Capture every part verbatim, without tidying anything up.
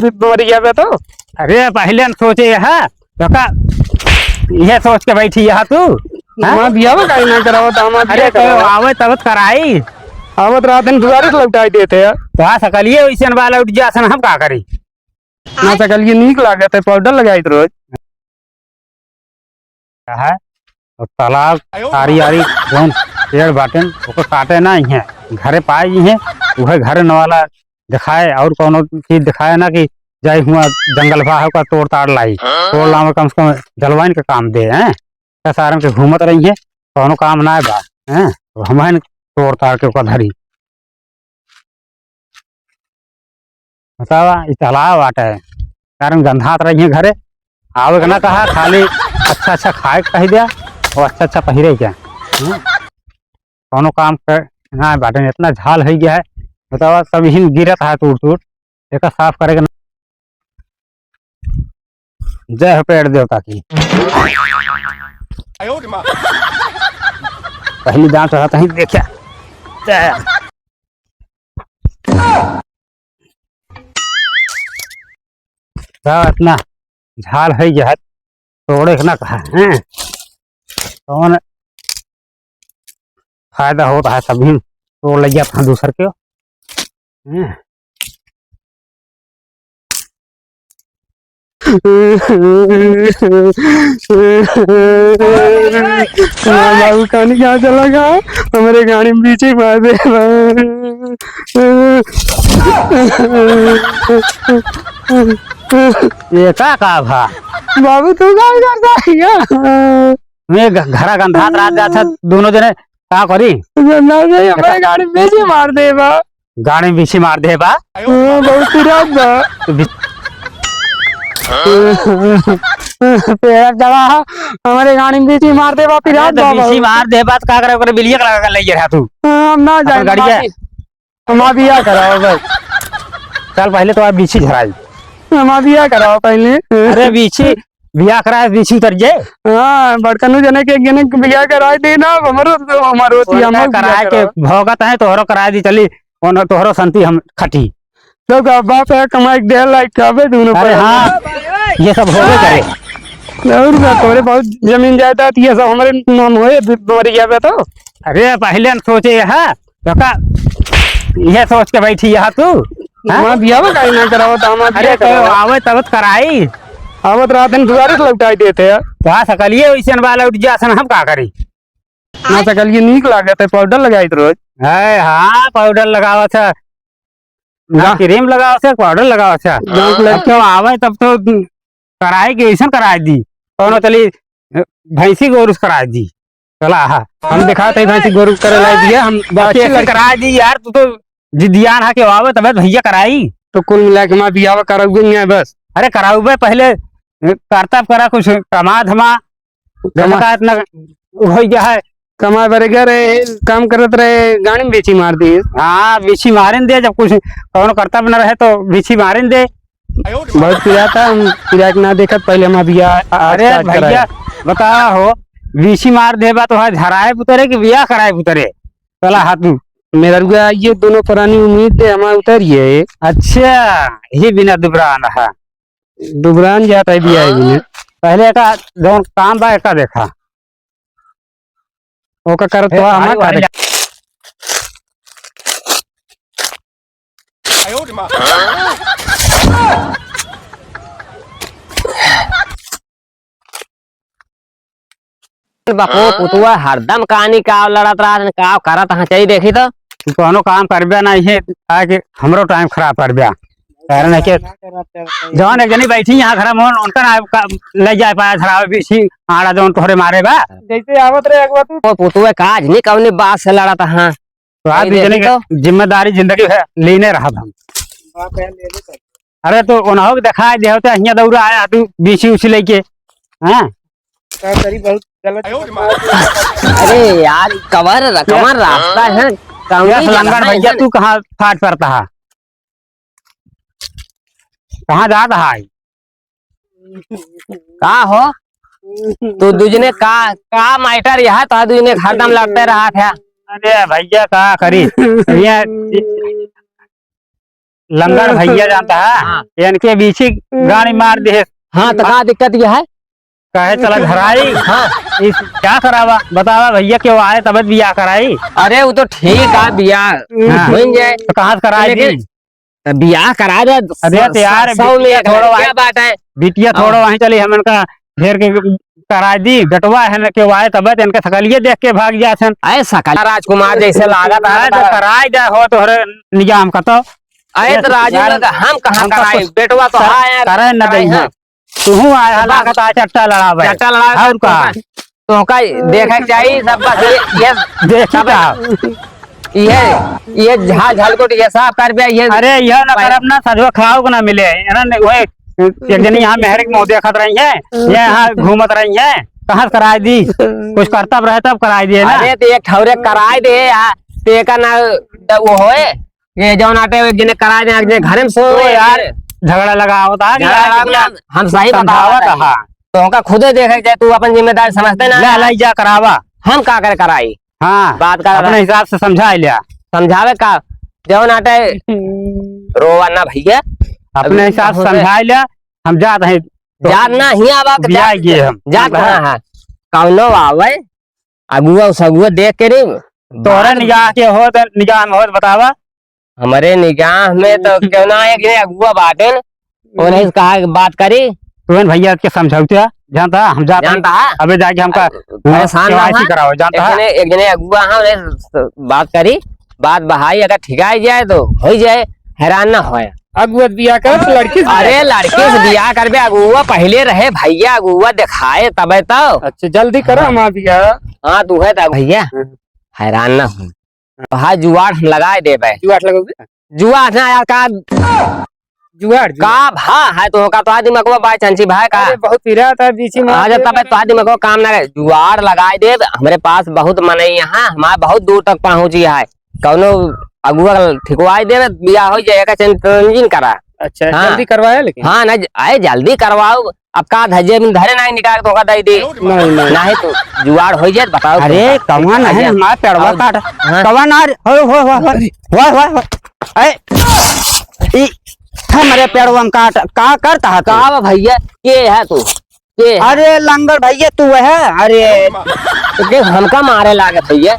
बि-, मर गया बे तो। अरे, पहिले न सोचे यह, तो का, यह सोच के बैठी यह तू, हाँ? हमार बियाह काहे ना करावत, हमार अरे, बियाह तो करावा। आवे तब त कराई। आवत रात दिन दुआरे से लौटाई देते हैं। तो हाँ, सकलिए वैसे न बा, लौट जा सन, हम का करी? ना सकलिए नीक लागत है, पाउडर लगाई तो रोज। है। और तालाब, आरी आरी जौन पेड़ बाटेन, ओको काटे ना इहें, घरे पाए इहें, उहे घरे न वाला दिखाए, और कौनो चीज दिखाए ना कि जाए हुआ जंगल बा, ओका तोड़ ताड़ लाई, तोड़ लावे, कम से कम जलवाइन के काम दे, हैं? इतना सारन के घूमत रही है, कौनो काम ना बा, हैं? तो हम हैं तोड़ ताड़ के ओका धरी। बतावा, ई तालाब बाटे, कारण गंधात रही है घरे, आवे के ना कहा, खाली अच्छा अच्छा खाए के कह दिया और अच्छा अच्छा पहिरे के। हम्म? कौनो काम के ना बाटे, इतना झाल हो गया है। बतावा, सब हिन गिरत है टूट टूट, एका साफ करे के ना। जय हो पेड़ देवता की। पहली दांत रहता ही देखा। जय। का इतना झाल है यह, तोड़े के ना कहा, हैं? कौन फायदा होता है, सभी तोड़ ले जाता है दूसर के, हैं? हमार बाबू कहनी कहाँ चला गया? हमरे गाड़ी में बीचे मार दे। ये का, का भा? बाबू, तू का करता है क्या? मैं घ-, घरा गंधात रात जात है, दोनों जने का करी? गंधात नहीं, हमरे गाड़ी में बीचे मार दे बा। गाड़ी में बीछी मार दे बा। हाँ, बहुत पिरात बा। तो बी-, पेड़ जगह है, हमरे गाड़ी में बीछी मार दे बा, पिरात अरे, तो बा बीछी बहुत। मार दे बा, तो का करे, ओकरे बिलिया के लगा के ले रहा तू। हाँ, हम ना अपन जाए, गाड़ी हम के। अभी, हम अभी क्या कराओ भाई? चल, पहले तो आप बीछी झराई। हम अभी क्या कराओ पहले? अरे, बीछी बियाह कराए, बीछी उतर जाए। हाँ, बड़कनू जने के एक जने के बियाह कराए दे ना, अब हमरो तो, हमारो तो ओनका हम कराए के भौगत है, तोहरो कराए दी चली, ओन तोहरो संती हम खटी। तो का बाप है, कमाई के दे लायक का बे दोनों अरे पर। हाँ, ये सब होबे करे। और बा, तोरे बहुत जमीन जायदाद, ये सब हमरे नाम होए, मर गया बे तो। अरे, पहले न सोचे है, तो का, ये सोच के बैठी यहाँ तू? हाँ? हमार बियाह काहे ना करावत, हमार अरे, बियाह तो करावा। आवे तब तो कराई। आवत रात दिन दुआरे से लौटाई देते हैं। तो आ सकलिए, वैसे न बा लौट जा सन, हम का करी? ना सकलिए, नीक लागत है, पाउडर लगाई तो रोज। है, हाँ, पाउडर लगावत है। ना गा- क्रीम लगावत है, पाउडर लगावत है। गाँव के अब लड़की तो आवे तब तो कराए के ऐसन कराए दी, कौनो चली, अ, भैंसी गोरू से कराए दी। चला, हाँ, हम दिखाते हैं भैंसी गोरू करे लाई दिया, हम बाकी बाकी ऐसे ऐसे कराए दी यार, तू तो जिदियान है कि आवे तबे भैया कराई। तो कुल मिला के हमार बियाह कराउबे नहीं है बस। अरे कराउबे पहले, अ, करतब करा कुछ कमा धमा, कमा- का इतना हो गया है। कमा बरे घर है, काम करत रहे, गाड़ी में बीछी मार दी। हाँ, बीछी मारेन दे, जब कुछ कौनो करतब न रहे तो बीछी मारेन दे। बहुत पिरात है, हम पिरा के ना देखत, पहले हम अभी आ, आ, अरे start भैया, कराए। बता हो, बीछी मार देबा तो है झराए पुतरे कि बियाह कराए पुतरे? चला हाथ दू। मेहरुआ, ये दोनों प्राणी उम्मीद दे हमार उतर ये। अच्छा, ये बिना दुबरान रहा। दुबरान जाता है बियाह बिना। पहले का जौन काम बा, एका देखा। ओका करत ए, तो हमार भाई, का भाई, देखा। बापो, पुतुआ हरदम कहानी का लड़त रहत, का करत हैं, चली देखी तो। तू कौनो काम करबे नहीं है, काहे कि हमरो टाइम खराब करबे। कारण है कि जौन एक जनी बैठी यहाँ घर में, उनका ना का ले जाए पाया धरावे बीछी आड़ा जौन तोहरे मारे बा। जैसे आवत रहे अगुआ तू। ओ पुतुआ काज नहीं कौनी बात से लड़त हैं। तो आज नहीं बीचने देखी के तो। जिम्मेदारी जिंदगी है, लेने रहा हम। बात है, ले ले तो। अरे तो उन्हों के दिखाई दे होते, हियाँ दौड़ा आया तू बीछी उछी लेके, हाँ? का करी, बहुत गलत। अरे यार, कवर र-, कवर रास्ता है, कौनी यस लंगड़ जगह है भैया, ना? तू कहाँ फाट पड़ता है? कहाँ जात है? का हो? तू दुजने का, का मैटर यह? तो दुजने हरदम लड़ते रहा था। अरे भैया, का करी? ये लंगड़ भइया जानता है, हाँ। इनके बीच ही गाड़ी मार दे। हाँ, तो का दिक्कत ये है? कहे चला घराई। हाँ। इस क्या करावा? बतावा भइया, केउ आए तब बियाह कराई। अरे, वो तो ठीक है, बियाह हाँ। हो ही जाए। तो कहाँ से कराई लेकिन दी? तो बियाह करा दे। अरे स-, तो यार, स-, सौ में बिटिया एक थोड़ो लड़किया आई, बात है। बिटिया हाँ। थोड़ो वहीं चली, हम इनका घेर के कराई दी। बेटवा है ना, केउ आए तब इनके सकलिए देख के भाग जात हन। अरे सकल राजकुमार जैसे लागत है, अरे तो बता। कराई दे हो तोहरे निगाह में कतो। अरे तो राजू यार, लगा, हम कहाँ हम तो कराई? कुछ बेटवा तो कर-, आए हैं, करे न कराए दई हैं। हैं। तुहू आए हैं, बस। लागत आए चट्टा लड़ावे। चट्टा लड़ावे, और का? तोहका, तोहका देखे के चाहिए सब, बस ये, ये देखी सब का? ये, ये झाल झलकुट ये साफ कर बे, ये अरे, यह ना पै- करब ना, सजवा खाओ को ना मिले। है ना, नहीं, वही एक जनी यहाँ मेहर के मुँह देखत रही है, ये यहाँ घूमत रही है, कहाँ से कराई दी? कुछ करतब रहे तब कराई दिए ना। अरे, तो एक ठौरे कराई दे, आ, तो एका ना, द-, वो होए, ये जौन आटे, एक जने कराई दे, एक जने घर में सो तो यार, यार। झगड़ा लगावत आ, झगड़ा यार, लगावत ना, हम सही समझावत बतावत है। हाँ। तो उनका खुदे देखे के चाहे, तू अपन जिम्मेदारी समझते ना। ले, ले जा करावा। हम का करे कराई? हाँ, बात कर अपने रहा। हिसाब से समझा लिया। समझावे का? जौन आटे रोवा ना भैया। अपने अब हिसाब से समझा लिया, हम जात हैं। जात ना ही आवा के बिया जात, गए हम। जात कहाँ है? कौनो आवे, अगुआ उस अगुआ देख के नहीं। तोहरे बात निगाह के हो तो निगाह में हो तो बतावा। हमरे निगाह में तो क्यों ना एक जने अगुआ बाटेन, उन्हें से कहा कि बात करी। तुहन भैया के समझौते जानता, हम जाता जानता है। अबे जाके हमका अ, परेशान ना केवाईसी हुआ। कराओ, जानता एक है। जने, एक जने अगुआ है, उन्हें से बात करी, बात बहाई, अगर ठिकाई जाए तो हो ही जाए, हैरान ना होए। अगुआ बियाह कर, लड़की से अरे बियाह कर। लड़की से बियाह करबे, अगुआ पहले रहे भैया, अगुआ दिखाए तबे तो। अच्छा, जल्दी करो हाँ। हमार बियाह। हाँ, तू है तो भैया, हाँ। हैरान ना हो। हाँ, जुआड़ हम लगाए देबे। जुआड़ लगोगे? जुआड़ ना यार, का जुआड़, जुआड़। का भा है तो का तो दिमागवा बाय चांची भाई का? अरे, बहुत पिरा था बीच में आज आपके। तबे तो दिमागवा काम ना करे। जुआड़ लगाए देब, हमरे पास बहुत मनई है, हमार बहुत दूर तक पहुँची है। कौनो अगुआ ठिकवाए देबे, बियाह हो जाए, का चिंता नहीं करा। अच्छा, हाँ। जल्दी करवाए लेकिन। हाँ, ना, आए जल्दी करवाओ। अब का धजे में धरे ना निकाल तो का दे दे। नहीं, नहीं। नहीं तो जुआड़ हो जाए, बताओ अरे, तो। कौन है अरे, हमार पेड़वा और काट? हाँ। कौन आ रे? हो, हो, हो, हो। अरे। हो, हो, हो। ए, ई, हमरे पेड़वा में काट, का करता है तू? का बा भैया? के है तू? के है? अरे, लंगड़ भैया तू है? अरे। तो के हमका मारे लागे भैया?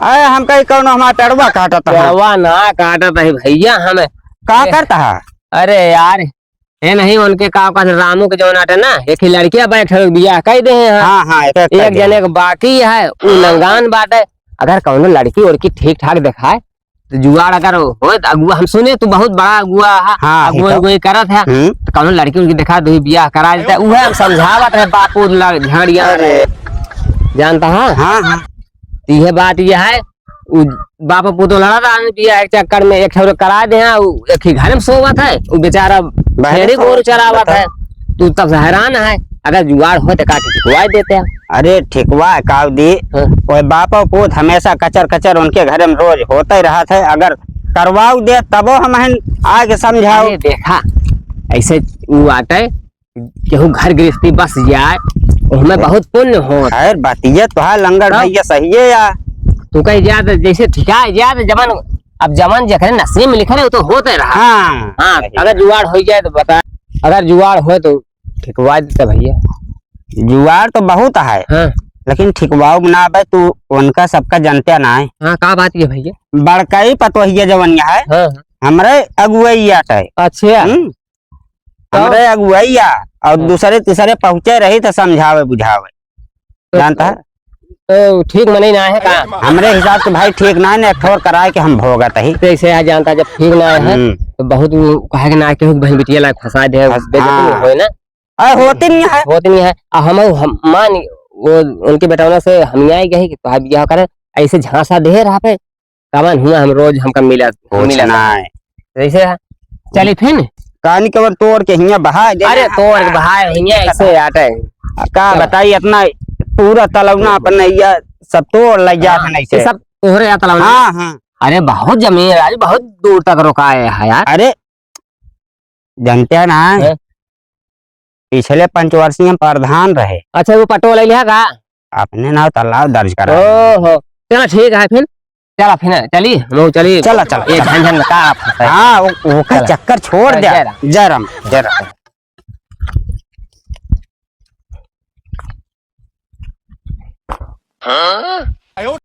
अरे, हमका ही कौनो हमार पेड़वा काटत है। पेड़वा ना काटत है भैया, हमें। का के? करता है? अरे यार, ए नहीं, उनके का कहत, रामू के जौन आटे ना, एक ही लड़किया बा, एक ठो बियाह कई दे हैं। हाँ, हाँ, एक, एक एक कई दे जने हैं। के बाकी है, उ नंगान बाटे। अगर कौनो लड़की उड़की ठीक ठाक देखाए, तो जुआड़ अगर होए, तो अगुआ हम सुने, तू बहुत बड़ा अगुआ है, हाँ, अगुआ, है तो। अगुआ करत है, हम्म। तो कौनो लड़की उड़की देखा दे, बियाह करा देता, उहे हम समझावत रहे, बापू लग-, झगड़िया अरे। जानता है? हाँ, हाँ। तो यह बात यह है, उ बाप पुतो लड़ा रहा है, बियाह के चक्कर में एक ठौरे करा दे हैं, उ एक ही घर में सोवत है, उ बेचारा बहरे भेड़ी गोरू सोवत चरावत है। है। तू तब से हैरान है, अगर जुआड़ हो तो का ठिकवाए देते हैं। अरे ठिकवा काव दी, हाँ। ओए बाप और पूत हमेशा कचर कचर उनके घर में रोज होते रहत है, अगर करवाऊ दे तबो हमहन आके समझाओ। अरे देखा, ऐसे उ आटे, केहू घर गृहस्थी बस जाए, ओहमे बहुत पुण्य होत। खैर, बतिया तो है, लंगड़ तब? भैया सही है यार। तू कहीं जाए तो जैसे ठिकाए जाए तो जवन, अब जवन जेकरे नसीब में लिखल है, वो तो होते रहा। हाँ। हाँ, सही अगर है। जुआड़ हो जाए तो बता, अगर जुआड़ होए तो ठिकवा देते भैया। जुआड़ तो बहुत है, हाँ। लेकिन ठिकवाऊ ना बे, तू उनका सबका जनते ना है। हाँ, का बात ये भैया? बड़कई पतोहिया जवन है, हाँ, हाँ। हमरे अगुवैया है। अच्छा। हम्म। तो हमरे अगुवैया और हाँ। दूसरे तीसरे पहुँचे रही तो समझावे बुझावे। तो जानता है? तो ठीक मनई ना है का? हमरे हिसाब से भाई ठीक ना है, एक ठोर कराए के हम भोगत ही। तो ऐसे आ जानता, जब ठीक ना है, हम्म। तो बहुत वो कहे के ना, केहू के बहन बिटिया लायक फंसा दे, फंस-, बेइज्जती हाँ। होए ना। अरे होती नहीं है। होती नहीं है। आ हम, हम मान, वो उनके बेटौना से हम यहाँ गए कि तोहार बियाह करे, ऐसे झांसा दे रहा पे, कवन हुआ हम रोज हमका मिला, कुछ मिला ना था। है। जैसे है। चली फिर। कहानी कवन तोड़ के हियाँ बहा दे अरे ना। तोड़ के बहाए हियाँ ऐसे आटे। का चलो। बताई इतना पूरा तलौना अपन नैया सब तोड़ ले जात हाँ, है ऐसे। ये सब तोहरे या तलौना? हाँ, हाँ। अरे बहुत जमीन है, आज बहुत दूर तक रोकाए है यार। अरे जानते हैं ना, हैं? पिछले पंचवर्षीय में प्रधान रहे। अच्छा, वो पटो ले लिया का? अपने नाव तलाव दर्ज करा। ओहो, चला ठीक है फिर। चला फिर, चली, हम चली। चला, चला, ये चला। झंझट में का फंसे? हाँ, वो, वो का चला। चक्कर छोड़ चला, दे। जय राम। जय राम, जय राम।